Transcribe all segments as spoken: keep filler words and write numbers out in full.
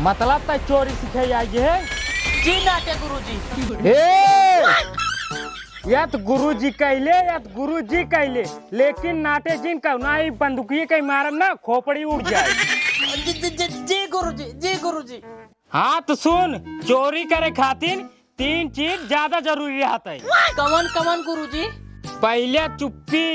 मतलब तै चोरी सीखे आइ है? जी नाटे गुरुजी। ए! या त गुरुजी कहले, या त गुरुजी कहले, लेकिन नाटे जिन कहू ना, ई बंदूकिये कहीं मारब ना, खोपड़ी उड़ जाए। जी, जी, जी, जी गुरुजी, जी गुरुजी। हाँ त सुन, चोरी करे खातिर तीन चीज ज्यादा जरूरी रहत है। कवन कवन गुरुजी? पहिले चुप्पी,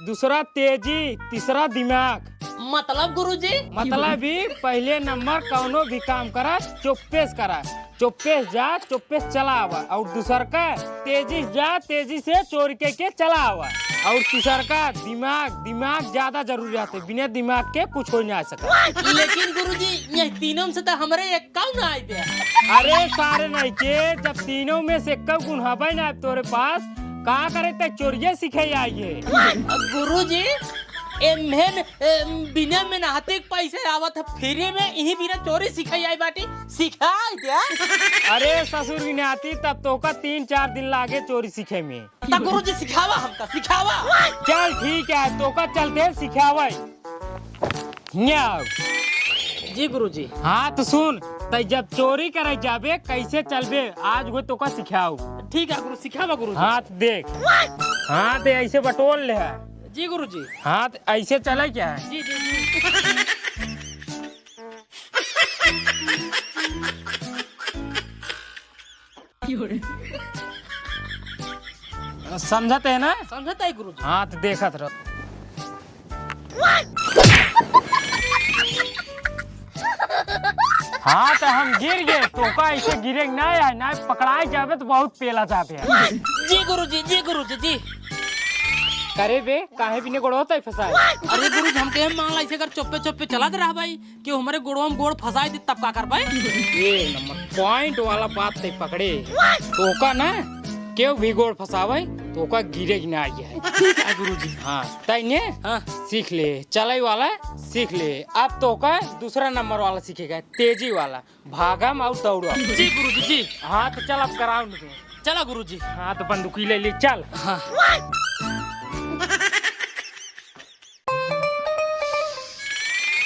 दूसरा तेजी, तीसरा दिमाग। मतलब गुरुजी? मतलब ई पहिले नंबर कौनो भी काम करा, चुप्पे से करा, चुप्पे से जा, चुप्पे से चला आवा। और दूसर का तेजी से जा, तेजी से चोरी करके चला आवा। और तीसर का दिमाग, दिमाग ज्यादा जरूरी रहते, बिना दिमाग के कुछ हो ना सके। लेकिन गुरुजी, ये तीनों में से तो हमरे एक काऊ ना आइबे। अरे सारे नहीं के, जब तीनों में से एक गुण हबे ना तोरे पास, का करे ते चोरिये सीखे आइ है? गुरुजी, एम्हे में, ए, बिना मेहनती के पैसे आवत है, फ्री में, यही बिना चोरी सीखे आई बाटी, सिखाई दे। अरे ससुर की नाती, तब तोका तीन चार दिन लागे चोरी सीखे में। तब गुरुजी सिखावा हमका, सिखावा। चल ठीक है, तोका चलते सिखावे। हियाँ आव। जी गुरुजी। हाँ त सुन, तै जब चोरी करे जाबे, कैसे चलबे, आज वो तोका सिखाओ। ठीक है गुरु, सिखावा गुरुजी। हाँ त देख, हाँ त ऐसे बटोर ले है। जी गुरुजी। हाँ त ऐसे चले क्या है? जी, जी, जी। समझत है ना? समझत है गुरुजी। हाँ, त देखत रहो। हाँ, त हम गिर गए, तोका ऐसे गिरे के ना है, ना पकड़ाए जाबे त बहुत पेला जाबे है। जी गुरुजी, जी गुरुजी, जी। करे बे, काहे बिने गोड़वा तै फंसाए? अरे गुरुजी, हम कहे मान ला ऐसे अगर चुप्पे चुप्पे चलत रह भाई, केहू हमरे गोड़वा में गोड़ फंसाई दी तब का करबे? ए नंबर पॉइंट वाला बात तै पकड़े। तोका ना केहू भी गोड़ फंसावे, तोका गिरे की ना आई है। ठीक है गुरुजी। हाँ, तैने हाँ। सीख ले, चलाई वाला सीख ले। अब तोका दूसरा नंबर वाला सीखेगा, तेजी वाला, भागम और दौड़म। जी गुरुजी, जी। हाँ, त चल अब ग्राउंड में। चला गुरुजी। हाँ, त बंदूकी ले ले, चल। हाँ।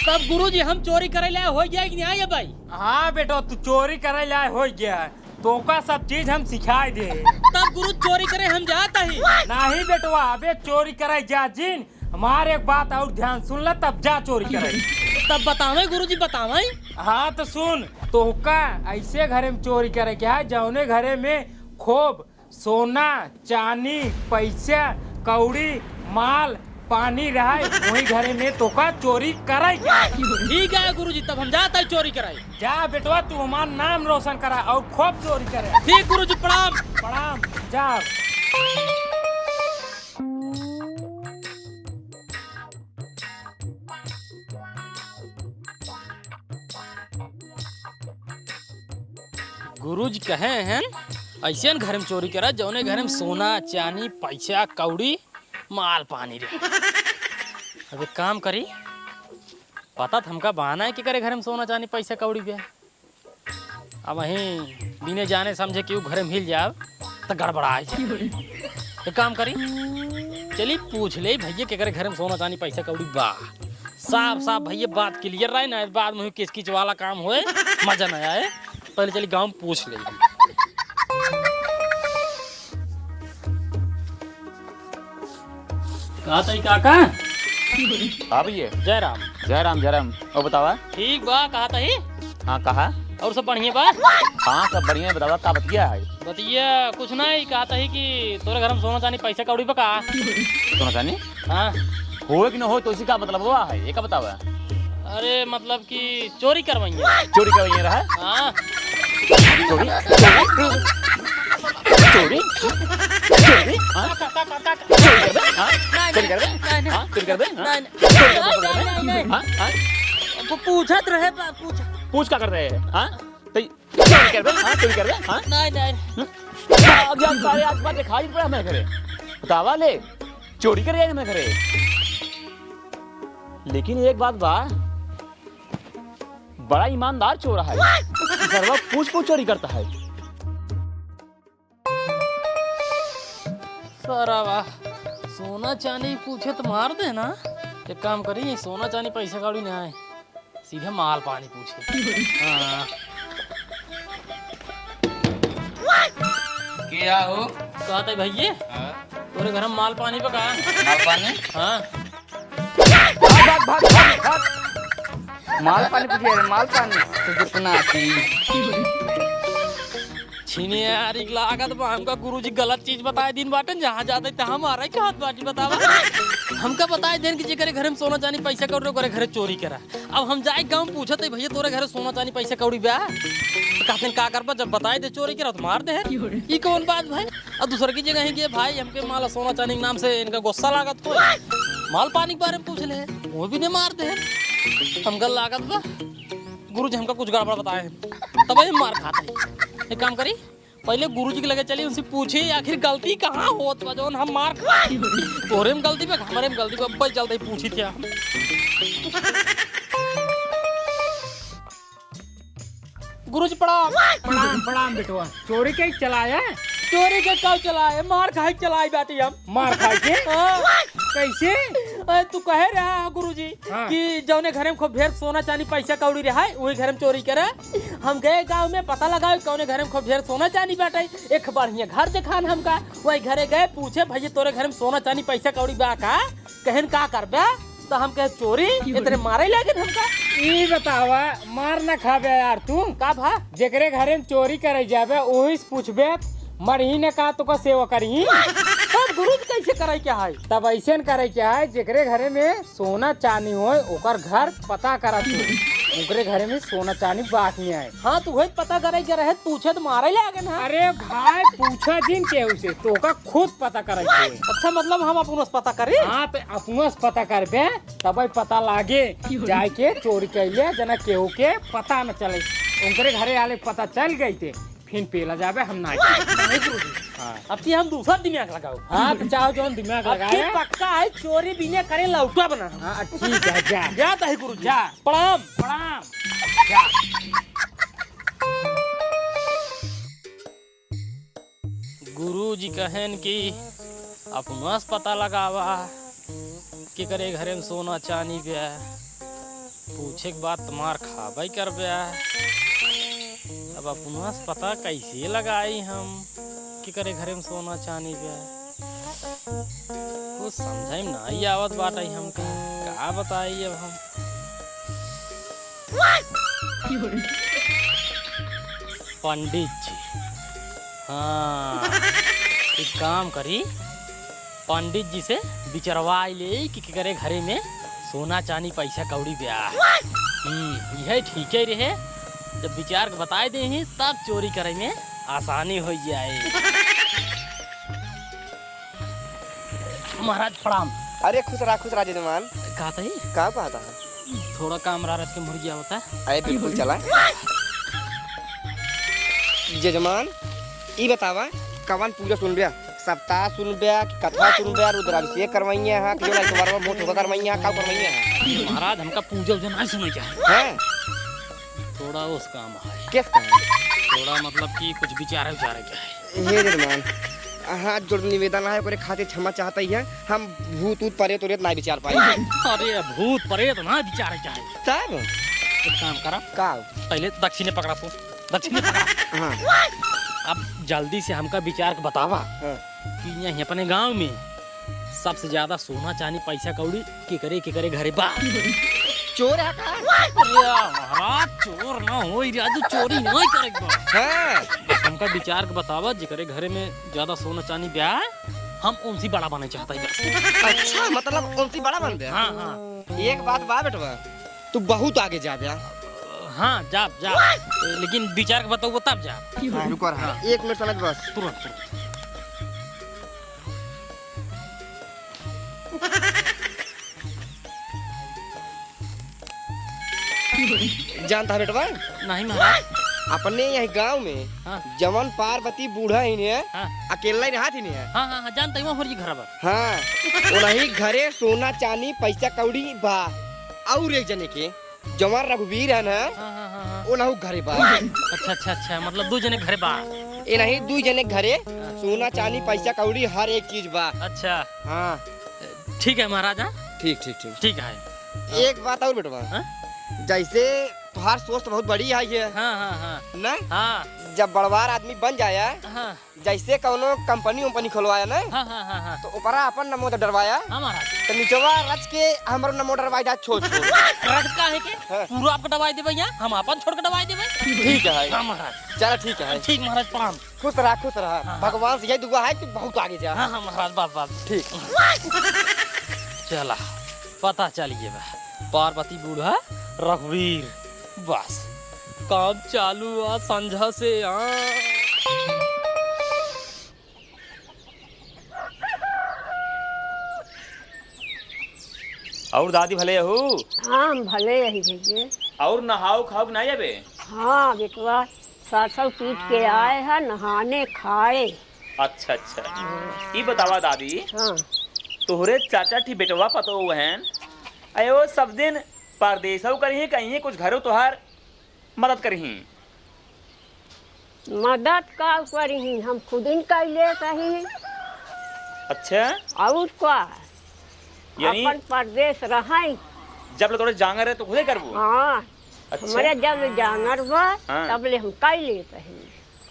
तब गुरुजी, हम चोरी करे लायक होइ गया कि नाहीं भाई? हाँ बेटो, तू चोरी करे लायक होइ गया है, तोका सब चीज हम सिखाई दे। तब गुरु, चोरी करे हम जात ही। नाहीं बेटवा, अबे चोरी करे जा जिन, हमार एक बात और ध्यान सुन ले, तब जा चोरी करे। तब बतावे गुरुजी, बतावे। हाँ त सुन, तोका ऐसे घरे में चोरी करे के है, जौने घरे में खूब सोना, चानी, पैसा, कौड़ी, माल, पानी रहे, वही घरे में तोका चोरी कराई के। ठीक है गुरुजी, तब हम जात ही चोरी कराई। जा बेटवा, तू हमार नाम रोशन करा और खूब चोरी करे। ठीक गुरुजी, प्रणाम। प्रणाम, जा। गुरुजी कहे हैं, ऐसे न घर में चोरी करा, जौने घर में सोना, चानी, पैसा, कौड़ी, माल पानी रहे। अब एक काम करी, पता त हमका बहाना है कि करे घर में सोना, चानी, पैसा, कौड़ी बे। अब वहीं बिने जाने समझे केहू घर में हिल जाव, त गड़बड़ा जाए। एक काम करी, चली पूछ ले भैया, केकरे घर में सोना, चानी, पैसा, कौड़ी बा। साफ साफ भैया बात क्लियर रहे ना, बाद में किचकिच वाला काम होए, मजा ना आए। पहले चली गाँव में पूछ ले। कहा तई काका? हाँ भैया। जय राम। जय राम, जय राम। और बतावा? ठीक बा, कहा तई? हाँ, कहा? और सब बढ़िया बा? हाँ, सब बढ़िया है, बतावा, का बतिया है? बतिया कुछ नहीं, कहा तई कि तोरे घर में सोना चानी पैसा कौड़ी बा का? सोना चानी? हाँ। होए कि न होए, तो इसी का मतलब हुआ है, ये का बतावा? अरे, मतलब कि चोरी करवाई है। चोरी करवाई है रहा? हाँ। चोरी? चोरी? चोरी? चोरी? हाँ? का, का, का, का, का? चोरी करबे? हाँ? नहीं, चोरी नहीं, करबे? नहीं, नहीं। हाँ? चोरी करबे? हाँ? नहीं, नहीं। चोरी करबे? नहीं, नहीं, नहीं। हाँ? हाँ? वो पूछत रहे, बा-, पूछ। पूछ का करते हैं? हाँ? तो चोरी करबे? हाँ? चोरी करबे? हाँ? नहीं, नहीं। हम्म? आज, आज सारे आज बात दिखाई पड़ा हमें घरे। बतावा ले, चोरी करे आए हमें घरे। लेकिन एक बात बा, बड़ा ईमानदार चोर है। सरवा पूछ पूछ चोरी करता है। सरवा सोना चानी पूछे त मार दे ना। एक काम करी, सोना चानी पैसा कौड़ी ना आए। सीधे माल पानी पूछे। हाँ। क्या हो? कहत है भइये, हाँ? तोरे घर में माल पानी बा का? माल पानी? हाँ। भाग, भाग, भाग, भाग, भाग। माल पानी पूछे रे, माल पानी। तो जितना आती। छिनियारी लागत बा, हमका गुरुजी गलत चीज बताए दिन बाटन, जहाँ जाते तहाँ मारा ही कहत बाटी, बतावा। हमका बताए देन कि जेकरे घरे में सोना चानी पैसा कौड़ी ओकरे घरे चोरी करा। अब हम जाए गाँव पूछत है, "भइया तोरे घरे सोना चानी पैसा कौड़ी बा?" तो कहते हैं, "का करबा, जब बताए दे चोरी करा तो मार दे।" ई कौन बात भाई? अब दूसर की जगह ही गए, "भाई हमके माला सोना चानी के नाम से इनका गुस्सा लागत हो, माल पानी के बारे में पूछ ले, वो भी ने मार दे।" हमका लागत बा गुरुजी हमका कुछ गड़बड़ बताए हैं, तब ये मार खात है। एक काम करी, पहले गुरुजी के लगे चली, उनसे पूछी आखिर गलती कहाँ होत बा जौन हम मार खाई। तोरे में गलती बा, हमरे में गलती बा, बस जल्दी पूछी थे हम। गुरुजी प्रणाम। प्रणाम, प्रणाम बेटवा। चोरी के चलाया? चोरी के का चलाए, मार खाई चलाई बाटी हम। मार खाई के? हाँ। कैसे? अरे तू कहे रहा है गुरुजी हाँ। कि जौने घरे में खूब ढेर सोना चानी पैसा कौड़ी रहा है, वही घरे में चोरी करे। हम गए गाँव में पता लगावे कौने घरे में खूब ढेर सोना चानी बाटे, एक बढ़िया घर देखान हमका। वही घरे गए पूछे, "भइया तोरे घरे में सोना चानी पैसा कौड़ी बा का?" कहन, "का करबे?" तो हम कहे, "चोरी।" इतने मारे लगे हमका। ई बतावा, मार ना खाबे यार तू। का भा? जेकरे घरे में चोरी करे जाबे, ओही से पूछबे, "मरही ने का तोका सेवा करही?" तब गुरुजी कैसे करे के है? तब ऐसे न करे के है, जेकरे घरे में सोना चानी होय, ओकर घर पता करत हो। ओकरे घरे में सोना चानी बाकी है। हाँ, तो वही पता करे के रहे, पूछे तो मारे लागे ना। अरे भाई, पूछा जिन केहू से, तोका खुद पता करे के है। अच्छा, मतलब हम अपनों से पता करी? हाँ, तो अपनों से पता करबे, तब पता लागे। जाए के चोरी कैले, जना केहू के पता न चले। ओकरे घरे आले पता चल गई थे, फिर पेला जाबे, हम ना जाए। नहीं गुरुजी। हाँ। अब की हम दूसरा दिमाग लगाओ। हाँ, तो चाहो जौन दिमाग अब लगाए। पक्का है, चोरी बिना करे लौटा बना। हाँ, ठीक है, जा। जा तही गुरुजी। जा। प्रणाम। प्रणाम। जा। गुरुजी कहेन कि अपनस पता लगावा, केकरे घरे में सोना चानी बा। पूछे के बाद तो मार खाबे करबे। अब अपनस पता कैसे लगाई हम, केकरे घरे में सोना चानी बा? कुछ समझे में नाहीं आवत बाटे हमका, का बताई अब हम। पंडित जी, हाँ, एक काम करी, पंडित जी से बिचरवाई ले कि केकरे घरे में सोना चानी पैसा कौड़ी बा। हम्म, यह ठीक ही रहे, जब बिचार के बताए दे ही तब चोरी करे में आसानी हो जाए। महाराज प्रणाम। अरे खुश रहा, खुश रहा जजमान। का तही? का कहता है? थोड़ा काम रहा रात के मुर्गिया होता। अरे बिल्कुल चला। जजमान, ई बतावा, कवन पूजा सुनबे? सप्ताह सुनबे कि कथा सुनबे, रुद्राभिषेक करवाइए हाँ, कि जो लाइक बार बार मोट होगा करवाइए हाँ, का करवाइए हाँ? महाराज, हमका पूजा उजा नाहीं सुने के है। हैं? थोड़ा उस काम है। किस काम? थोड़ा मतलब कि कुछ विचार विचार के है। हे जजमान, हाथ जोड़ निवेदन है, ओकरे खातिर क्षमा चाहता ही है। हम भूत ऊत परेत उरेत ना विचार पाई। अरे भूत परेत ना विचार के है। तब? एक काम करा। का? पहले दक्षिणे पकड़ा तू। दक्षिणे पकड़ा। हाँ। अब जल्दी से हमका विचार के बतावा हाँ। कि यहीं अपने गांव में सबसे ज्यादा सोना चानी पैसा कौड़ी केकरे केकरे घरे बा? चोर है का? अरे महाराज, चोर ना होई रे, आज चोरी नाहीं करे के बा। हाँ। बस हमका विचार के बतावा, जेकरे घरे में ज्यादा सोना चानी बा, हम उनसे बड़ा बने चाहता ही बस। अच्छा, मतलब उनसे बड़ा बनबे? हाँ, हाँ। एक बात बा बेटवा, तू बहुत आगे जाबे। हाँ, जाब, जाब। लेकिन विचार के बताओ तब जाब। हाँ, रुको रहा। हाँ। एक मिनट समझ बस। तुरंत, तुरंत। जानता है बेटवा? नहीं महाराज। अपने यही गांव में हाँ। जवन पार्वती बूढ़ा ही ने, हाँ। अकेला ही रहत ही ने। हाँ, हाँ, हाँ, जानता ही, वहाँ होरी घर बा। हाँ, उन्हीं घरे सोना चानी पैसा कौड़ी बा। और एक जने के जवन रघुवीर है ना, हाँ, हाँ, हाँ, हाँ। उनहु घरे बा। अच्छा, अच्छा, अच्छा, मतलब दो जने घरे बा। इन्हीं दो जने घरे हाँ। सोना चानी पैसा कौड़ी हर एक चीज बा। अच्छा। हाँ। ठीक है महाराज, हाँ? ठीक, ठीक, ठीक। ठीक है। एक बात और बेटवा। हाँ? जैसे तोहार सोच तो बहुत बड़ी है ये। हाँ, हाँ, हाँ। ना? हाँ। जब बड़वार आदमी बन जाया, हाँ। जैसे कौनो कंपनी उम्पनी खोलवाया ना, हाँ, हाँ, हाँ, हाँ। तो ऊपरा अपन नमो तो डरवाया, हाँ महाराज। तो निचवा रच के हमरो नमो डरवाई दा, छोड़, छोड़। रच का है के? हाँ। पूरा आपका डरवाई देबे यहाँ, हम अपन छोड़ के डरवाई देबे। ठीक है। हाँ महाराज। चला ठीक है। ठीक महाराज, प्रणाम। खुश रहा, खुश रहा। हाँ, हाँ। भगवान से यही दुआ है कि बहुत आगे जा। हाँ, हाँ महाराज, बस, बस। ठीक। चला, पता चल गया बा। पार्वती बूढ़ा रघुवीर, बस काम चालू आ संझा से आ। और दादी भले हू? हाँ, हम भले यही भैया। और नहाओ खाओ कि नहीं अबे? हाँ बेटवा, सरसों पीट के आए हैं नहाने खाए। अच्छा, अच्छा। ई बतावा दादी, हाँ। तोहरे चाचा ठी बेटवा पतो हन, अयो सब दिन परदेसौ करिहीं, कहिहीं कुछ घरो तोहार मदद करिहीं। मदद का करिहीं, हम खुद ही कर लेत ही। अच्छा। और का? यानी अपन परदेस रहई। जब ले तोरे जांगर है तो खुदे करबू? हाँ। अच्छा। हमरे जब ले जांगर बा, हाँ। तब ले हम कर लेत ही।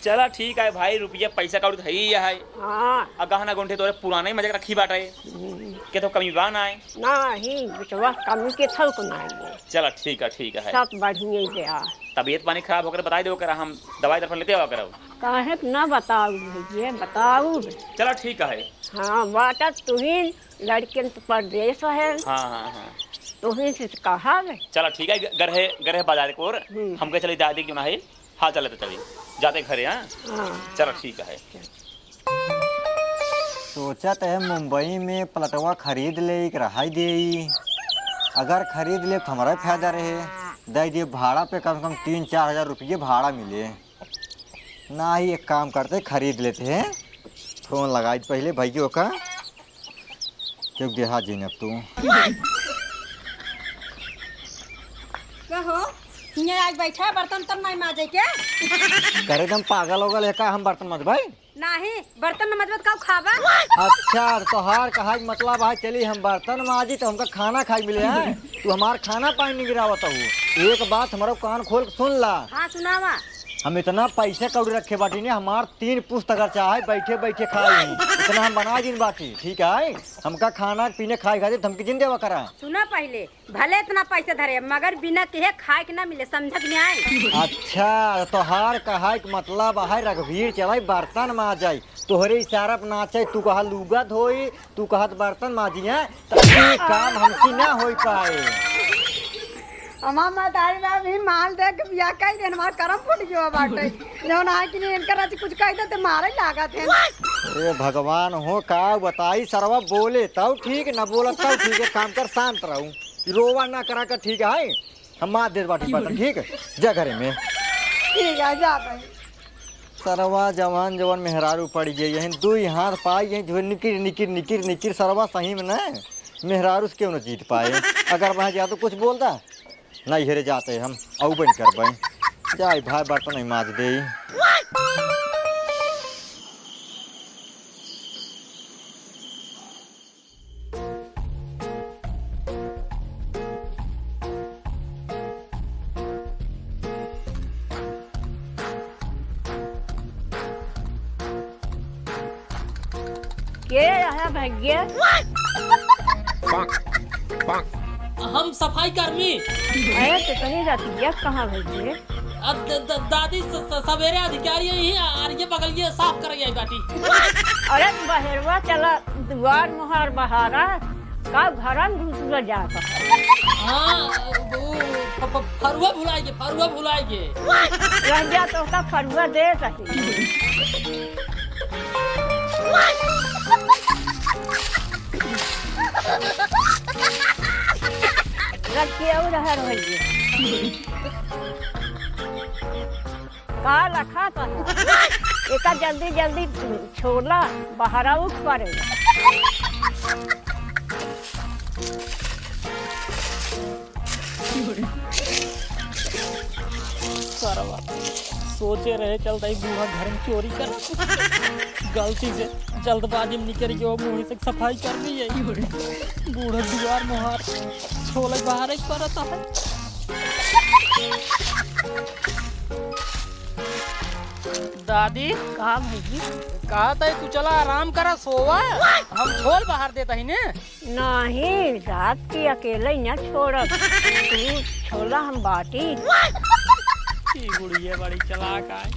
चला ठीक है भाई, रुपया पैसा कौड़ी तो है ही है। हाँ। आ गहना गुंठे तोरे पुराने ही मजे रखी बाटे। हम्म। के तो कमी बा ना है? नहीं, बेटवा, कमी के थौक नहीं है। चला ठीक है, ठीक है। सब बढ़िया ही बा। तबीयत पानी खराब होकर बताई दे ओकरा, हम दवाई दर्पण लेते आवा करब। काहे के ना बताऊ भैया, बताऊ। चला ठीक है। हाँ, बाटा तुही लड़कियन तो परदेस है। हाँ, हाँ, हाँ। तुही से कहा बे। चला ठीक है, ग-, गरहे, गरहे बाजार को ओर हम्म। हमके चली दादी क्यों ना है। हाँ, चले तो चली। जाते घरे, हाँ? हाँ। चलो, ठीक है। सोचत है मुंबई में प्लटवा खरीद लेई कि रहाई देई। अगर खरीद लेब तो हमरा फायदा रहे। दे दिए भाड़ा पे, कम से कम तीन चार हजार रुपये भाड़ा मिले। ना ही एक काम करते, खरीद लेते हैं। फोन लगाई पहले भैया का। चुप दे, हाथ जीनब तू। का हो? हियाँ आज बैठा है, बर्तन तब नहीं माजे के? करे एकदम पागल हो गल है का, हम बर्तन मजबै? नहीं, बर्तन न मजबत का खाबा? अच्छा, तो तोहार कहा के मतलब है, चली हम बर्तन माजी तो हमका खाना खाए मिले है? तू हमार खाना पानी निगरावत हूँ। एक बात हमारा कान खोल के सुन ला। हाँ, सुनावा। हम इतना पैसा कौड़ी रखे बाटी ने, हमार तीन पुस्त अगर चाहे बैठे बैठे खाई, इतना हम बना दिन बाटी, ठीक है? हमका खाना पीने खाए खातिर धमकी जिन देवा करा। सुना पहिले, भले इतना पैसा धरे, मगर बिना किहे खाए के ना मिले, समझत नहीं आए? अच्छा, तोहार कहाए के मतलब है रघुवीर चलाई बर्तन माजई, तोहरे इशारा पर नाचे, तू कहा लुगा धोई, तू कहत बर्तन माजी है, तो ये काम हमसे ना होई पाए। हमार मतारी बा भी माल दे के बियाह कई दिन हमार करम फूट गयो बाटे। जौन आए कि नहीं इनकर आज कुछ कह दे तो मारे लागत है। अरे भगवान हो, का बताई सरवा, बोले तब ठीक, न बोलत तब ठीक, एक काम कर शांत रहू, रोवा ना करा कर, ठीक है, हम मार देत बाटी बर्तन, ठीक है, जा घरे में। ठीक है, जा भाई। सरवा जवान जवान मेहरारू पड़ी गई, यही दुई हाथ पाई, यही जो निकिर निकिर निकिर निकिर, सरवा सही में न मेहरारू से क्यों न जीत पाए। अगर वहाँ जा तो कुछ बोल दा, नहीं हेरे जाते हम, औबे न करबे। जाए भाई, बर्तन ही माज दे। के रहा भैया? हम सफाई कर्मी। अरे तो कहीं रतिया कहाँ भैया? अब द-, द-, दादी स-, स-, सवेरे अधिकारी ही आ, आ रही है, बगलिए साफ कर गई बाटी। अरे बहेरवा चला, दुआर मुहार बहारा, का घरन घुसुआ जात है? हाँ, वो फ-, फ-, फरुआ भुलाएंगे, फरुआ भुलाएंगे। रह जा तो का फरुआ दे सके। रखिए और हर होइए। का रखा तो है? एका जल्दी जल्दी छोला बहरा उठ पड़े। सरवा, सोचे रहे चलता ही बूढ़ा घर में चोरी कर, गलती से जल्दबाजी में निकल गयो, मुँह से सफाई कर ली है। बूढ़ा दुआर मुहार छोले बाहर ही परत है। दादी। का भइया? कहत है तू चला आराम करा, सोवा, हम छोल बहार देत ही ने। नहीं, रात की अकेले न छोड़ब, तू छोला हम बाटी। ई बुढ़िया बड़ी चालाक आय,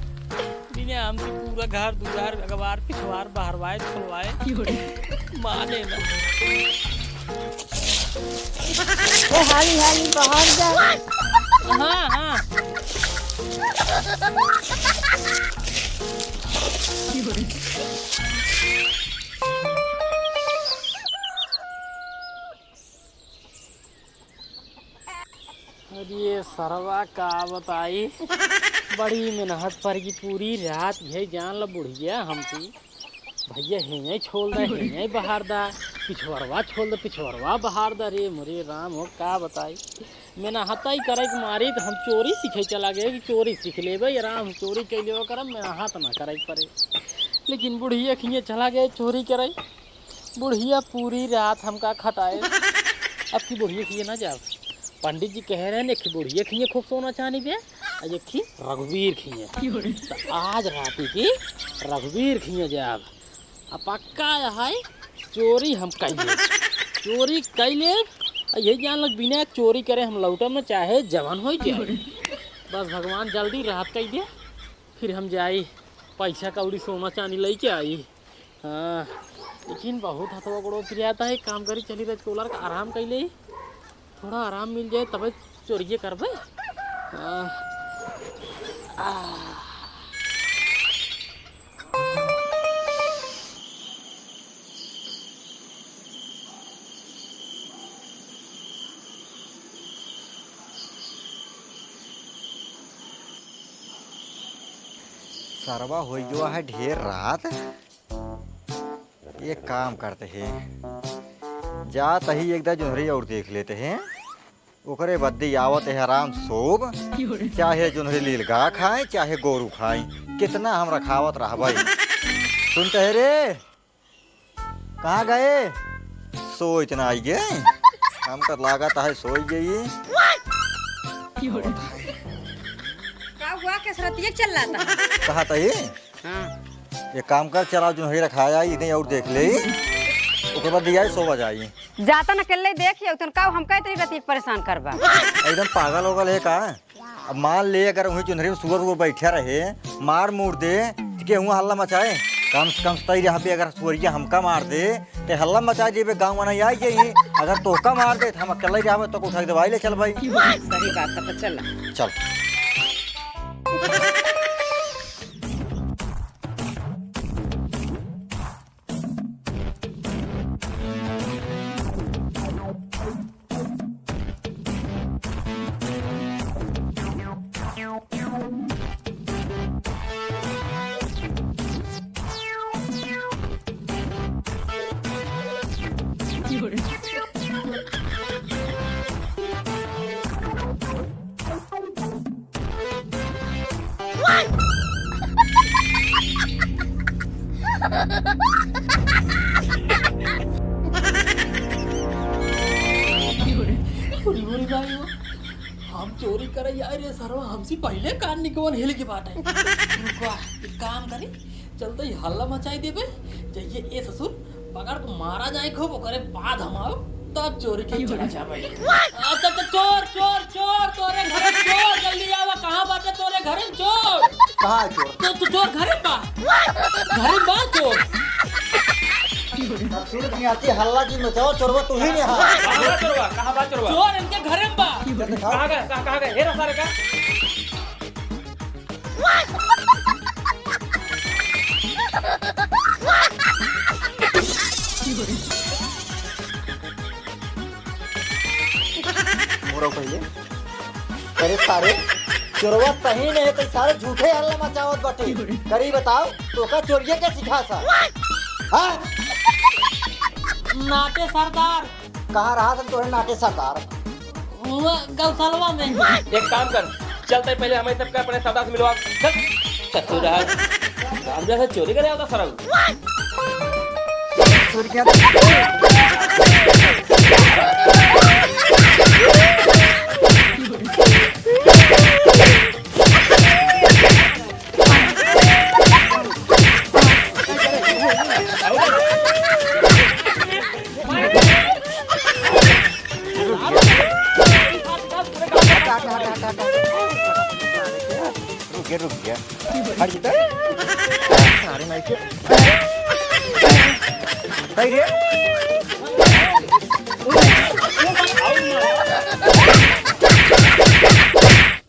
बिना हमसे पूरा घर दुआर अगवार पिछवार बहरवाए छोलवाए। माने ना। ए, हाली हाली बहार जा। हाँ, हाँ। अरे सरवा का बताई, बड़ी मेहनत पर की पूरी रात है, जान ल बुढ़िया हमकी। भइया, हेंगई छोल दा, हेंगई बहार दा, पिछवरवा छोल दा, पिछवरवा बहार दा। रे मोरे राम हो, का बताई, मेहनत ही करे के मारी त हम चोरी सीखे चला गए कि चोरी सीख लेबे, आराम से चोरी कर लेबे करब, मेहनत ना करे के पड़े। लेकिन बुढ़िया खिए चला गए चोरी करे। बुढ़िया पूरी रात हमका खटाए। अब की बुढ़िया खिए ना जाब। पंडित जी कह रहे हैं, एक बुढ़िया खिए खूब सोना चांदी बे, आ एक ही रघुवीर खिए। त आज राती की रघुवीर खिए जाब। आ पक्का है, चोरी हम कइ लेब। चोरी कइ लेब। आ यही जान लग, बिना चोरी करे हम लौटब न, चाहे जवन होइ जाए। बस भगवान जल्दी रात कइ दे, फिर हम जाई, पैसा कौड़ी सोना चांदी लइके आई। हाँ, लेकिन बहुत हथवा गोड़वा पिरात है, एक काम करी, चली रजकोलर का आराम कइ लेई, थोड़ा आराम मिल जाए तबे चोरिये करबे। हाँ। आ। सरवा होइ गवा है ढेर रात। एक काम करते हैं, जात ही एक दा जोन्हरी और देख लेते हैं, ओकरे बद्दी आवत है आराम सोब, चाहे जोन्हरी लीलगा खाए, चाहे गोरू खाए, कितना हम रखावत रहबई। सुनते है रे, कहाँ गए? सोइत ना आई गए, हमका लागत है सोई गई। का हुआ, कसरतिया चल रहा था? कहा तही? हाँ। एक काम कर, चला जोन्हरी रखाया, इतने और देख ले, ओकर बाद दिया, सोवा जाई। जातन अकेले देखियो, तन का हम कहते रतिया के परेशान करबा। एकदम पागल हो गल है का? अब मान ले, अगर वहीं जोन्हरी में सुअर उअर बैठा रहे, मार मूर दे, तो केहू हल्ला मचाए? कम से कम तई रहा पे, अगर सुअरिया हमका मार दे, ते हल्ला मचा देबे, गाँव वाला आई जाई। अगर तोहका मार दे, त हम अकेले रहबे, तोहका उठा के दवाई ले चलबे। सही बात है, तो चल। चल। अरे, अरे भाई, हम चोरी करे आए रे सरवा, हमसे पहिले कान निकवन हिल के बाटे। रुकवा, एक काम करी, चलते ही हल्ला मचाई देबे, जइए ए ससुर, पकड़ के मारा जाए खूब, ओकरे बाद हम आओ, तब चोरी के चला जाबे। अच्छा, अच्छा, चोर, चोर, चोर, तोरे घरे चोर, जल्दी आवा, कहाँ बाटे तोरे घरे चोर? कहाँ है चोर? तो, तो चोर घरे बा, घरे बा चोर। अब सूरत में आती हल्ला की मचाओ, चोरवा तू ही नहीं है। कहाँ बा चोरवा? कहाँ बा चोरवा? चोर इनके घरे बा। दिखाओ। कहाँ गए? कहाँ, कहाँ गए? हेरा सारे का। मोरो पहिले। अरे सारे, चोरवा तही नहीं है, तो सारे झूठे हल्ला मचावत बाटे। करी बताओ, तोका चोरिया के सिखा सा? हाँ? नाटे सरदार। कहाँ रहा था तोरे नाटे सरदार? वो गौशालवा में। एक काम कर, चलते पहले हमें सबका अपने सरदार से मिलवा। चल। ससुर है। रामजा से चोरी करे आता सरऊ। चोरी किया था। हट जाता है। सारे माई के। भाई रे।